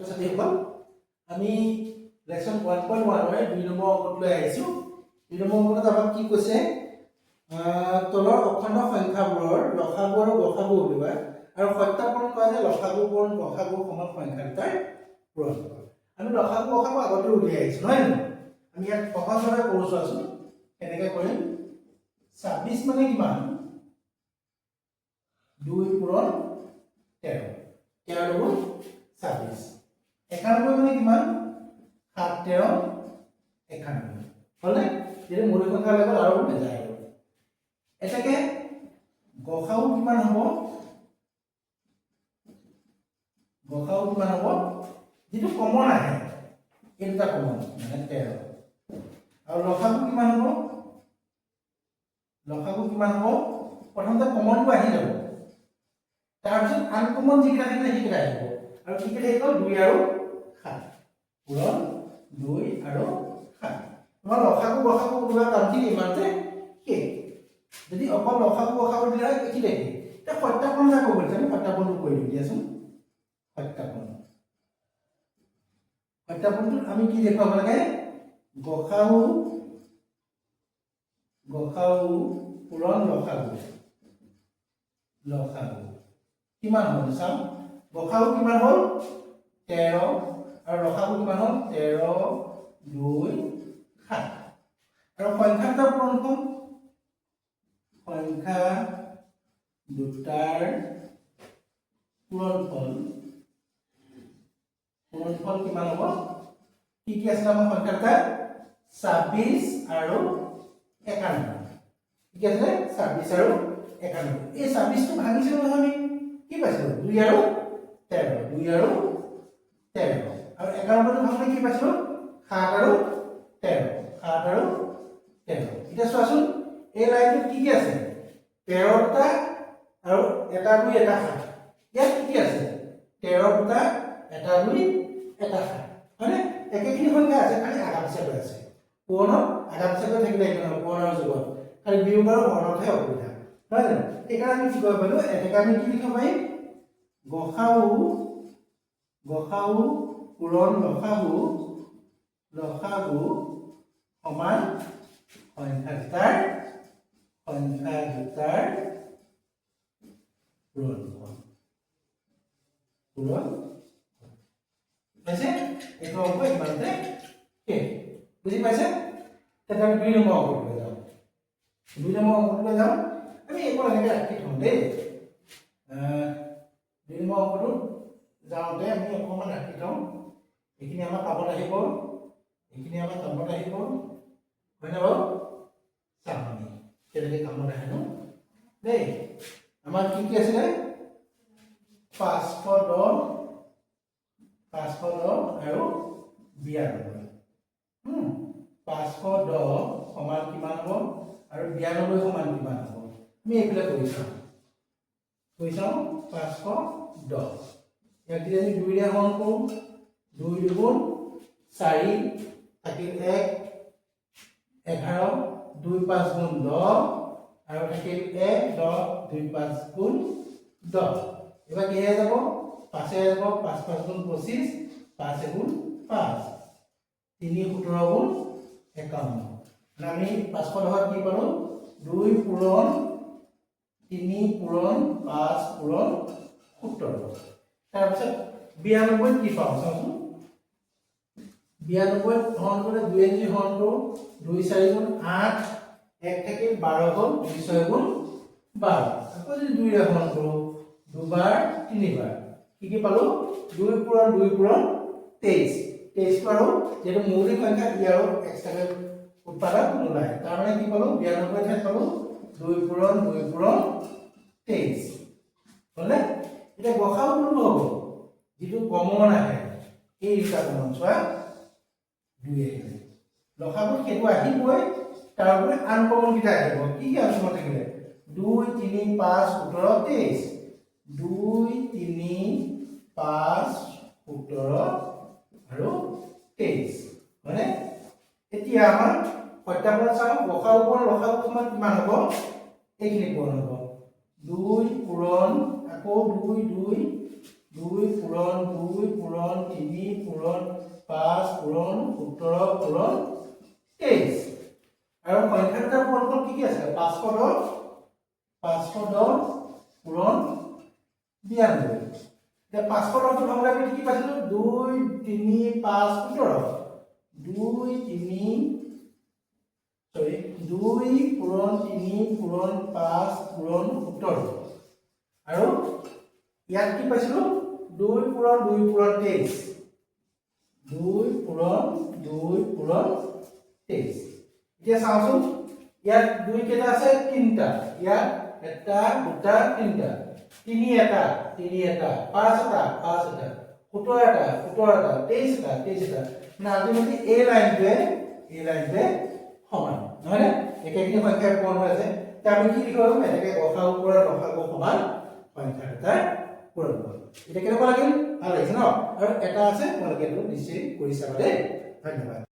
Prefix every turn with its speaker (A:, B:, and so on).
A: ছাত্ৰীসকল, আমি lesson 1.1ৰে 2 number অংকটোলৈ আহিছোঁ। 2 নম্বৰ অংকটোত আমাক কি কৈছে? তলৰ অখণ্ড সংখ্যাবোৰৰ লসাগু আৰু গসাগু উলিওৱা আৰু সত্যাপন কৰা যে লসাগু পূৰণ গসাগু সমান সংখ্যা দুটাৰ পূৰণফল। আমি লসাগু গসাগু আগতে উলিয়াই আহিছোঁ, নহয় জানো? আমি ইয়াত সহজভাৱে কৰোঁ, চোৱাচোন কেনেকৈ কৰিম। 26 মানে কিমান? 2 পূৰণ 13, 13 দুগুণ 26। 91 মানে কিমান? 7 13 91 হ'লনে? যদি মৌলিক সংখ্যা লগত আৰু নাযায়। আৰু এতেকে গসাগু কিমান হ'ব? গসাগু কিমান হ'ব? যিটো কমন আহে, এই দুটা কমন, মানে 13। আৰু লসাগু কিমান হ'ব? লসাগু কিমান হ'ব? প্ৰথমতে কমনটো আহি যাব, তাৰপিছত আনকমন যিকেইটা থাকিলে সেইকেইটা আহিব। আৰু কি কি থাকি গ'ল? 2 আৰু 7। পূৰণ 2 আৰু 7। তোমাৰ লসাগু গসাগু ওলোৱা কামখিনি ইমানতে শেষ। যদি অকল লসাগু গসাগু দিলে হয়, এইখিনি একেই। এতিয়া সত্যাপন এটা কৰিব দিছে, আমি সত্যাপনটো কৰি দিওঁ দিয়াচোন। সত্যাপন, সত্যাপনটোত আমি কি দেখুৱাব লাগে? গসাগু, গসাগু পূৰণ লসাগু, লসাগু কিমান হ'ল চাওঁ। গসাগু কিমান হ'ল? 13। আৰু লসাগু কিমান হ'ল? 13 2 7। আৰু সংখ্যা দুটাৰ পূৰণফল, সংখ্যা দুটাৰ পূৰণফল, পূৰণফল কিমান হ'ব? কি কি আছিলে আমাৰ সংখ্যা দুটা? 26 আৰু 91। কি কি আছিলে? 26 আৰু 91। এই 26টো ভাঙিছিলো নহয় আমি, কি পাইছিলো? 2 আৰু 13, 2 আৰু 13। আৰু 91টো ভাঙোতে কি পাইছিলো? 7 আৰু 13, 7 আৰু 13। এতিয়া চোৱাচোন, এই লাইনটোত কি কি আছে? 13টা আৰু এটা দুই এটা সাত। ইয়াত কি কি আছে? 13 দুটা, এটা দুই এটা সাত, হয়নে? একেখিনি সংখ্যা আছে, খালি আগা পিছাকৈ আছে। পূৰণত আগা পিছাকৈ থাকিলে একো নহয়, পূৰণ আৰু যোগত। খালি বিয়োগ আৰু হৰণতহে অসুবিধা, নহয় জানো? সেইকাৰণে আমি কি কৰিব পাৰিলো? এনেকৈ আমি কি লিখিব পাৰিম? গসাগু, গসাগু পূৰণ লসাগু, লসাগু সমান সংখ্যা দুটাৰ, সংখ্যা দুটাৰ পূৰণফল, পূৰণ পাইছে। এইটো অংক ইমানতে শেষ। বুজি পাইছে? তেতিয়া আমি 2 নম্বৰ অংকটোলৈ যাওঁ। 2 নম্বৰ অংকটোলৈ যাওঁ। আমি এইবোৰ এনেকৈ ৰাখি থওঁ দেই। 2 নম্বৰ অংকটোত যাওঁতে আমি অকণমান ৰাখি থওঁ। এইখিনি আমাৰ কামত আহিব, এইখিনি আমাৰ কামত আহিব, হয়নে বাৰু? চাম আমি কেনেকৈ কামত আহেনো দেই। আমাৰ কি কি আছিলে? 510, 510 আৰু 92। 510 সমান কিমান হ'ব আৰু 92 সমান কিমান হ'ব, আমি এইফালে কৰি চাওঁ, কৰি চাওঁ। 510, ইয়াক যদি আমি দুইৰে হৰণ কৰোঁ, 2 দুগুণ 4, থাকিল এক, 11, 2 5 গুণ 10 আৰু থাকিল এক, 10, 2 5 গুণ 10। এইবাৰ কিহেৰে যাব? পাঁচেৰে যাব। 5 5 গুণ 25, 5 এগুণ 5, 3 17 গুণ 51। মানে আমি 510ত কি পালোঁ? 2 পূৰণ 3 পূৰণ 5 পূৰণ 17। তাৰপিছত 92ত কি পাওঁ চাওঁচোন। 92ত হৰণ কৰিলে, দুয়ে যদি হৰণ কৰোঁ, 2 4 গুণ 8, এক থাকিল, 12 হ'ল, 2 6 গুণ 12। আকৌ যদি দুইৰে হৰণ কৰোঁ, দুবাৰ, তিনিবাৰ, কি কি পালোঁ? 2 পূৰণ 2 পূৰণ 23। 23টো আৰু যিহেতু মৌলিক সংখ্যা, ই আৰু এক্সট্ৰাকৈ উৎপাদক নোলায়। তাৰমানে কি পালোঁ? 92 ঠাইত পালোঁ 2 পূৰণ 2 পূৰণ 23, হ'লনে? এতিয়া গসাগু কোনটো হ'ব? যিটো কমন আহে, এই দুটা কমন চোৱা, দুই আহিলে। লসাগুত সেইটো আহিবই, তাৰ উপৰি আনকমন কেইটা আহিব। কি কি আনকমন থাকিলে? 2 3 5 17 23, 2 3 5 17 আৰু 23, হয়নে? এতিয়া আমাৰ সত্যাপন চাওঁ। গসাগু পূৰণ লসাগু সমান কিমান হ'ব? এইখিনি পূৰণ হ'ব 2 পূৰণ আকৌ 2 2। 2 পূৰণ 2 পূৰণ 3 পূৰণ 5 পূৰণ 17 পূৰণ 23। আৰু সংখ্যা দুটাৰ পূৰণফল কি কি আছিলে? 510, 510 পূৰণ 92। এতিয়া 510টো ভাঙোতে আমি কি পাইছিলো? 2, 3, 5, 17। 2, 3, চৰি, 2 পূৰণ 3 পূৰণ 5 পূৰণ 17। আৰু ইয়াত কি পাইছিলো? 2 পূৰণ 2 পূৰণ 23, 2 পূৰণ 2 পূৰণ 23। এতিয়া চাওঁচোন, ইয়াত দুই কেইটা আছে? তিনিটা। ইয়াত এটা, দুটা, তিনিটা, তিনি এটা, তিনি এটা, পাঁচ এটা, পাঁচ এটা, 17 এটা, 17 এটা, 23 এটা, 23 এটা। মানে আল্টিমেটলি এই লাইনটোৱে সমান নহয়নে? একেখিনি সংখ্যাই পূৰণ হৈ আছে। এতিয়া আমি কি লিখিব পাৰিম? এনেকে গসাগু পূৰণ লসাগু সমান সংখ্যা দুটাৰ পূৰণফল। এতিয়া কেনেকুৱা লাগিল? ভাল লাগিছে ন? আৰু এটা আছে, তোমালোকে এইটো নিশ্চয় কৰি চাবা দেই। ধন্যবাদ।